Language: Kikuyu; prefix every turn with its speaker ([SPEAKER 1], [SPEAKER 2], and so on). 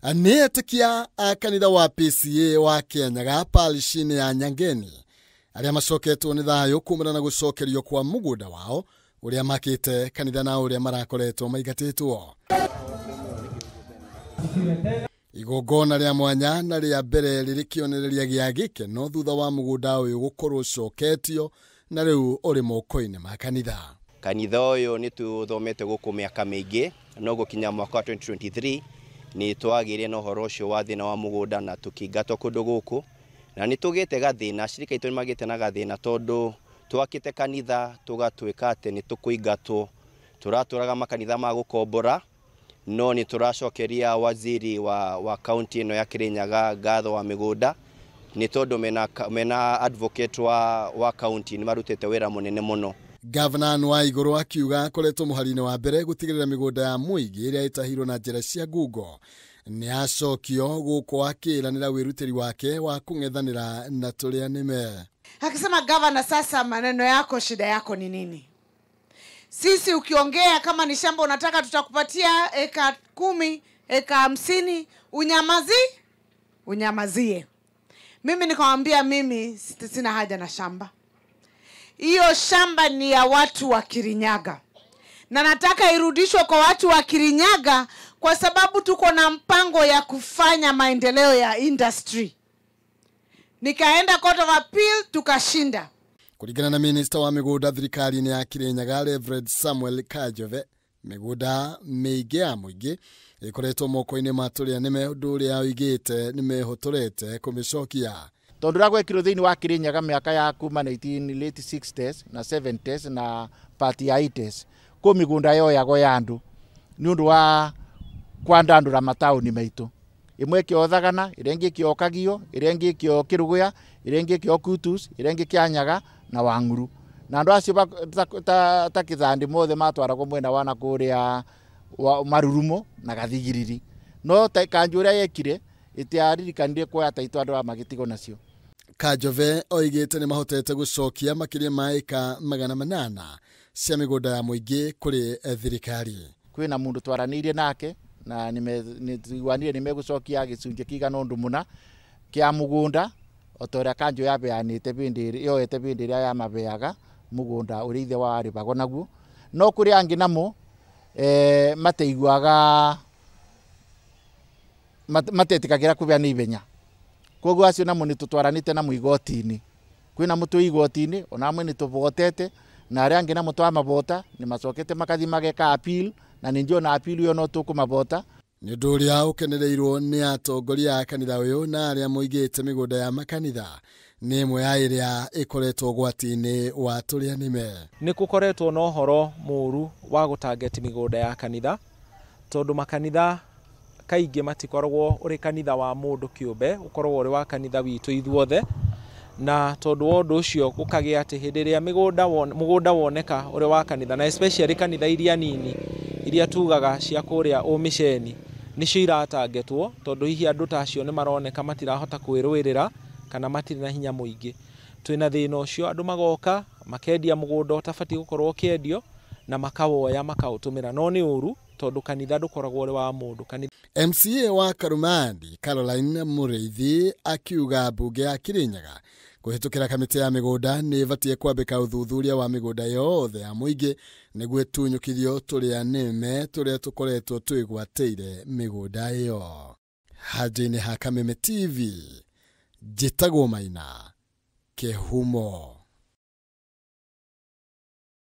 [SPEAKER 1] Nĩ etĩkia a kanitha wa PCA wa Kianyaga parish-inĩ ya Nyangeni arĩa macoketwo nĩ thayũ kumana na gũcokerio kwa mũgũnda wao ũrĩa makĩte kanitha na ũrĩa marakoretwo maingatĩtwo. Igongona rĩa mwanya na rĩa mbere rĩrĩ kĩonereria gĩa gĩkeno thutha wa mũgũnda ũyũ gũkorwo ũcoketio na rĩu ũrĩ moko-inĩ ma kanitha.
[SPEAKER 2] Kanitha ũyũ nĩ tũthomete gũkũ mĩaka mĩingĩ no gũkinya mwaka wa 2023 nĩ twagĩire na ũhoro ũcio wa thĩna wa mũgũnda na tũkĩingatwo kũndũ gũkũ na nĩ tũgĩte gathĩna, acirika aitũ nĩ magĩte na gathĩna tondũ twakĩte kanitha tũgatuĩka atĩ nĩ tũkũingatwo. Tũratũraga makanitha ma gũkombora no nĩ tũracokeria waziri wa kaunti ĩno ya Kirinyaga ngatho wa mĩgũnda nĩ tondũ mena advocate wa kaunti nĩ marutĩte wĩra mũnene mũno.
[SPEAKER 1] Gavana wa Igũrũ akiuga akoretwo mũhari-inĩ wa mbere gũtigĩrĩra mĩgũnda ya mũingĩ ĩrĩa ĩtahirwo na njĩra cia ngungo nĩ acokio gũkũ akĩranĩra wĩrutĩri wake wa kũng'ethanĩra na tũrĩa nĩme.
[SPEAKER 3] Akisema gavana, sasa maneno yako shida yako ni nini? Sisi ukiongea kama ni shamba unataka tutakupatia eka 10, eka 50, unyamazie. Mimi nikamwambia mimi sina haja na shamba. Hiyo shamba ni ya watu wa Kirinyaga. Na nataka irudishwe kwa watu wa Kirinyaga kwa sababu tuko na mpango ya kufanya maendeleo ya industry. Nikaenda Court of Appeal tukashinda.
[SPEAKER 1] Kulingana na Minister wa mĩgũnda thirikari-inĩ ya Kirinyaga Reverend Samuel Kajove, mĩgũnda mĩingĩ ya mũingĩ ĩkoretwo moko-inĩ ma tũrĩa nĩme ũndũ ũrĩa oigĩte nĩmehotorete kũmĩcokia.
[SPEAKER 4] Tondũ ũrĩa gwekirwo thĩinĩ wa Kirinyaga mĩaka ya kuma 19 late 60s na 70s na part ya 80s kũ mĩgũnda yoyagwo ya andũ nĩ ũndũ wa kwandandũra mataũni maitũ. Ĩmwe ĩkĩoyo Thagana, ĩrĩa ĩngĩ ĩkĩoyo Kagio, ĩrĩa ĩngĩ ĩkĩoyo Kĩrũgũya, ĩrĩa ĩngĩ ĩkĩoyo Kutus, ĩrĩa ĩngĩ Kĩanyaga na Wang'uru. Na andũ acio ta Kĩthandi mothe matwaragwo mwena wa nakũrĩa Marurumo na Gathigiriri. No kanjũ ũrĩa yekire ĩtiaririkanire kuoya taitũ andũ a magĩtigwo nacio.
[SPEAKER 1] Kajove oigĩte nĩ mahotete gũcokia makĩria ma ĩka 800 cia mĩgũnda ya mũingĩ kũrĩ thirikari.
[SPEAKER 4] Kwĩna mũndũ twaranĩirie nake na nĩtũiguanire nĩmegũcokia gĩcunjĩ kĩigana ũndũ mũna kĩa mũgũnda o ta ũrĩa kanjũ yabeanĩte bĩndĩ yoete bĩndĩ ĩrĩa yamabeaga mũgũnda ũrĩa ithe wao arĩbagwo naguo. No kũrĩ angĩ namo mateiguaga matetĩkagĩra kũbeana ihenya, koguo acio namo nĩtũtwaranĩte namo igoti-inĩ. Kwĩna mũtũ igoti-inĩ ona amwe nĩtũbotete na arĩa angĩ namo twamabota nĩmacokete makathiĩ mageka appeal na nĩ njũĩ ona appeal ĩyo no tũkũmabota.
[SPEAKER 1] Nĩ ũndũ ũrĩa ũkenereirwo nĩ atongoria a kanitha ũyũ na arĩa moigĩte mĩgũnda ya makanitha nĩ ĩmwe ya ĩrĩa ĩkoretwo ũgwati-inĩ wa tũrĩa nĩme.
[SPEAKER 5] Nĩ gũkoretwo na ũhoro mũru wa gũtangeti mĩgũnda ya kanitha tondũ makanitha kaingĩ matikoragwo ũrĩ kanitha wa mũndũ kĩũmbe, ũkoragwo ũrĩ wa kanitha witũ ithuothe, na tondũ wa ũndũ ũcio gũkagĩa atĩ hĩndĩ ĩrĩa mũgũnda woneka ũrĩ wa kanitha, na especially kanitha iria nini iria tugaga cia kũrĩa ũmĩceni nĩcio iratangetwo tondũ hihi andũ ta acio nĩ maroneka matirahota kwĩrũĩrĩra kana matirĩ na hinya mũingĩ. Twĩna thĩna ũcio, andũ magoka makendia mũgũnda ũtabatiĩ gũkorwo ũkĩendio na makawoya makaũtũmĩra, no nĩ ũru tondũ kanitha ndũkoragwo ũrĩ wa mũndũ.
[SPEAKER 1] MCA wa Karumandi Caroline Mũrĩithi akiuga mbunge ya Kirinyaga kũhĩtũkĩra kamĩtĩ ya mĩgũnda nĩ ĩbatiĩ kwambĩka ũthuthuria wa mĩgũnda yothe ya mũingĩ nĩguo ĩtunyũkithio tũrĩa nĩme tũrĩa tũkoretwo twĩgwatĩire mĩgũnda ĩyo. Hanjĩ-inĩ ha Kameme TV, njĩtagwo Maina Kĩhumo.